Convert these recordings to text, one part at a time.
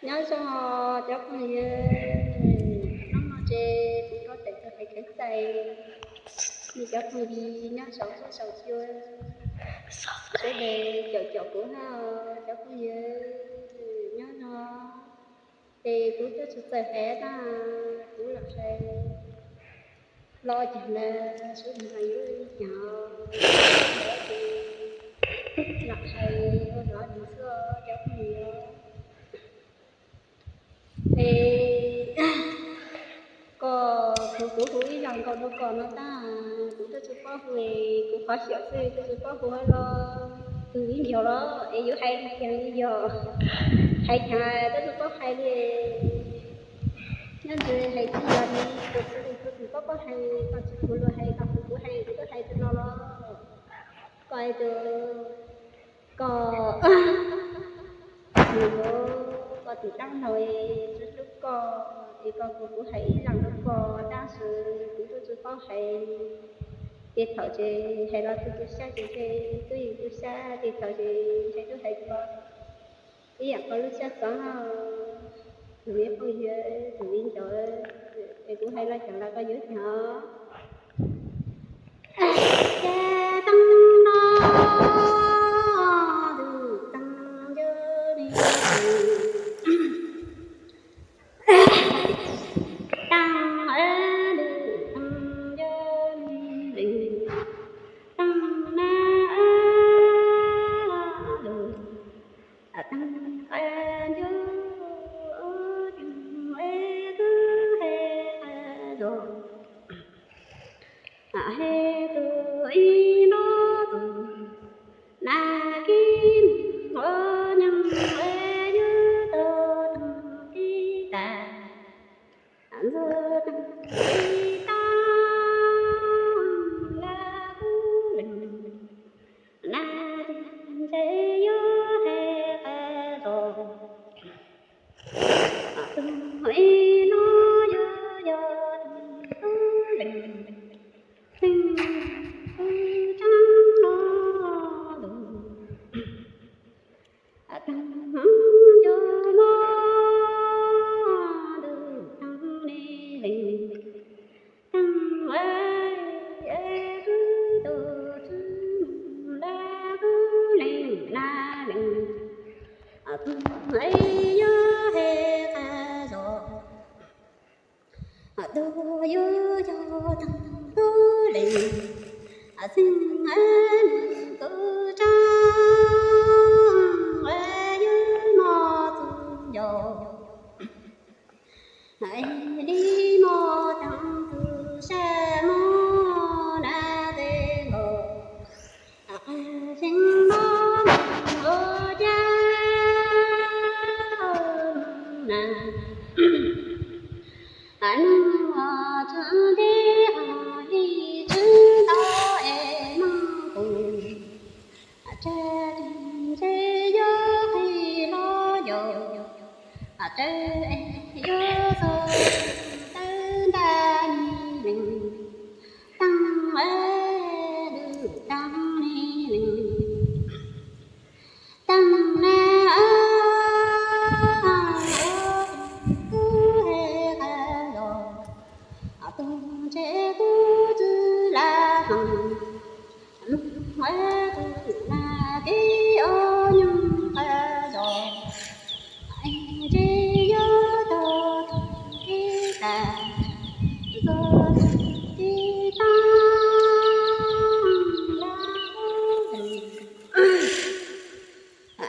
Nyob zoo cov phooj ywg, hnub no ces kuv rov tawm tuaj hais kev txais nej cov phooj ywg nyob saum huab saum cua, sawv daws caum caum kuv na cov phooj ywg. Nyob zoo, ces kuv twb tsis txawj hais na, kuv los hais los cas na, sawv daws yuav li cas, los hais ua hnov li xwb cov phooj ywg. Es koj, kuv, kuv hu ib zaj nkauj rau koj no tab, kuv twb tsis paub hu, kuv qhov xyaum xwb twb tsis paub hu los, tus viv ncaus los es yuav hais li cas li yog, hais cas twb tsis paub hais li. Nyob ntawd hais tsis yog li, tus txiv tus tub tsis paub paub hais, koj tsis hu los hais, koj hu kuv hais, kuv twb hais tsis los los. Koj hais tias koj, nws yuav koj tus dab laug es hlub hlub koj, es koj, kuv, kuv hais ib zaj rau koj tab sis kuv twb tsis paub hais. Ces thaum ces hais los tu tu siab ces twb yeej tu siab, ces thaum ces hais twb hais tsis los, ib yam koj lub siab xav, tus me phooj ywg, tus viv ncaus, es kuv hais los cas los koj yuav cas. Ces teeb no, tus teeb ncuab li, teeb, tus teeb ncuab li, teeb na, tus teeb ncuab, teeb es kuv hais qhia los. Hais tus ib no tus nas kib ua nyeej es yug tau teeb kib tas, ntxuag teeb kib tas, lawv kuj lees nas, ntshe yuav hais qhia los. Tus ib no yog yog tus tub lees, leej tub tseeb no tus, tus yog no tus teeb li lees, teeb es kuv tus tub lawv kuj lees nas lees, tus es yuav hais qhia los. Tus yug yog teeb tub lees, xeeb nws tus tseeb, yug no tus ncaus. Li no teeb tus sab muag na tes nkaus, qhia xeeb no mus ua cas na. Nug txog ntiaj teb li tswv ntaub es Naj Pum, tsawg ntshe yuav qhia los yog tsawg es yuav txog tawb ntaj ni lees, teeb es lwm teeb ni lees. Teeb na, kuv hais qhia los, tus ntshe kuv twb lam hloov, mus es kuv lam kib ua nyeej qhia los, ntshe yuav tau kib tas, txog kib tas lawm.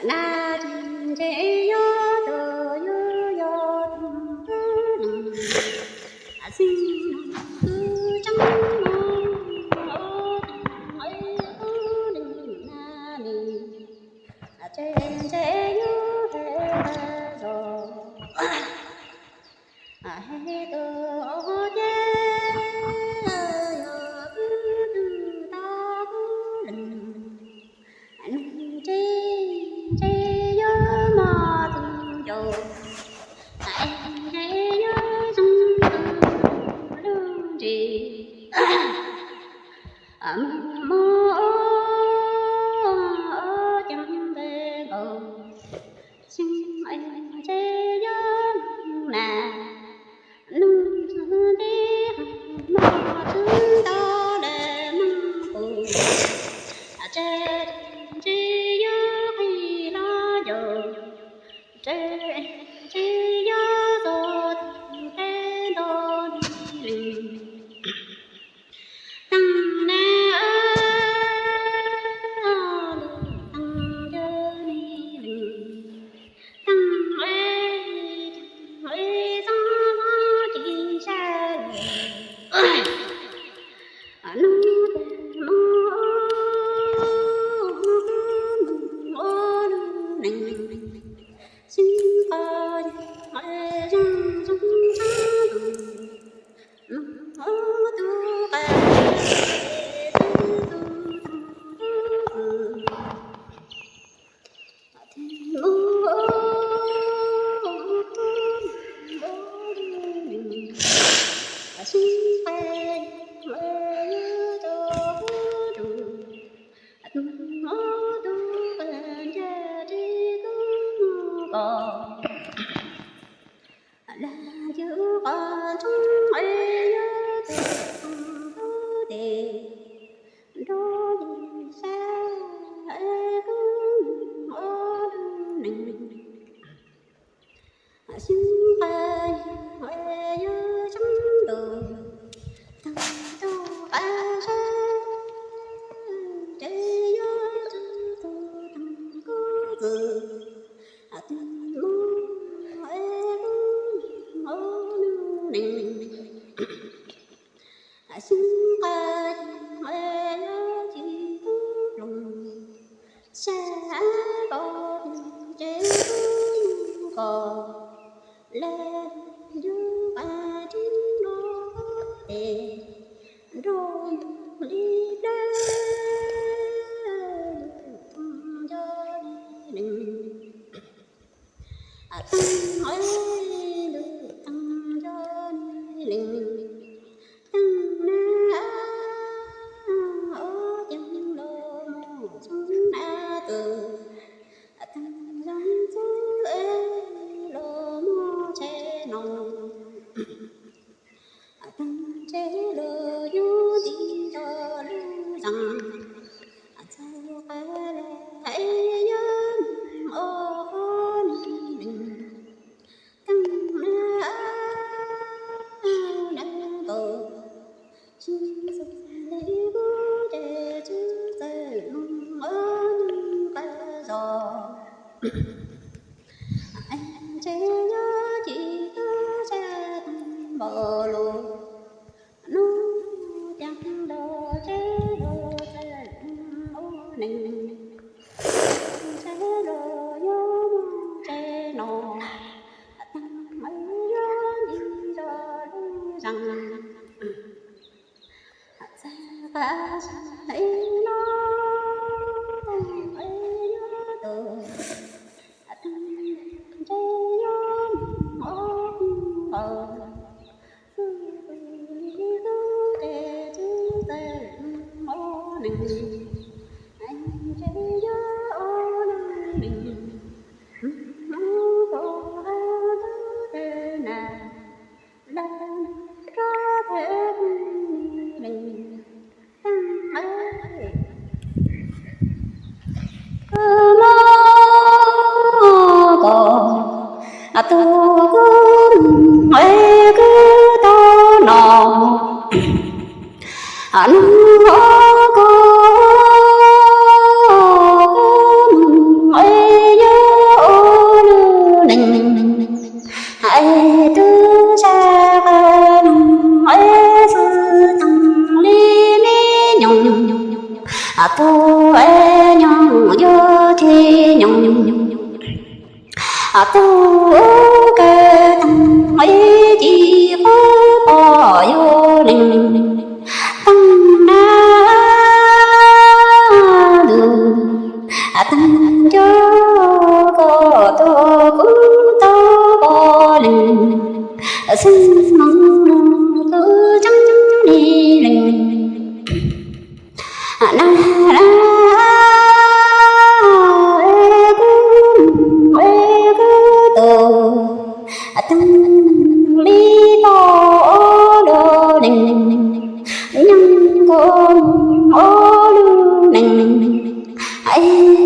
Naj Pum ntshe yuav tau yuav yog tus tub lees, xeeb nws tus tseeb no, es kuv lees na lees, tsawg ntshe yuav hais qhia los, hais tus ua cas yog kuv twb tau kuv lees, ntshe, ntshe yuav mos tus ncaus, ntshe yuav zoo tus lub ntsis, mus mus ua cas ntawd nkaus, xeeb es ntshe na, nug txog teb hauv mog txwb nto le mog kuv, tsev tsis yog qis los yog, tsev tsis yog txog teb nto li leej. Teej na, teej cov li leej, teej, teej txob tsis sab lawm. Nub tas mus, mus ua lub neej, xyoo qos yeej zoo zoo tshaj lus, mus ua tub qab, tub tub tub tub. Laj yus qos ntshoob es yog tus tub tes, nrog yus sab es kuj ua lub neej. Xyoob qos yeej yog xyoob ntuj, teej tub qab sab, tsev yog tsev tub teej kub txwm, teej mus es kuj ua lub neej. Xyoob qos yeej yog tsis tub ploog, sab pov tsev tub mus kos, laj yus qos ntshoob nrog tes, nrog li plab nco li neej. Teej es lub teej nco li leej, teej na, ua caag los mus txug na tus, teej zoo xwb es los muaj tsheb no. Teej tsheb los yug nti rau lub zeeg, txawm qab los es yog mus ua qhov neeg, teej na, na nkaus, tsis txawj li kuv ces tsis txawj mus ua neeg qab zos. Tsev yog tsis tub sab teej npaum lug, nub caag los tsev los txawj ua neeg, tsev los yog muaj tsev no, teej es yog nti rau lub zeeg. Txawm qab sab ib los es yog tus, teej ntshe yog mus ua nkaus, xwb li tub ces tsis txawj mus ua neeg, ntshe yog ua lub neej, mus ua tub tug na, laj rov thawm neeg, teej es kuv mob koj, tus kuv mus es kuv tau no, nub koj kuv mus es yog ua lub neej, es tub sab qab noog es xwb teej li me nyuam, tub es nyoog yog tsis nyoog, tub kawg teej es ci qub pom yog neeg, teej na, tus teej nco koj tus kuv tau pom neeg, xwb moog kuv tseeb li leej. Na, na, kuv, kuv tus teej Ub,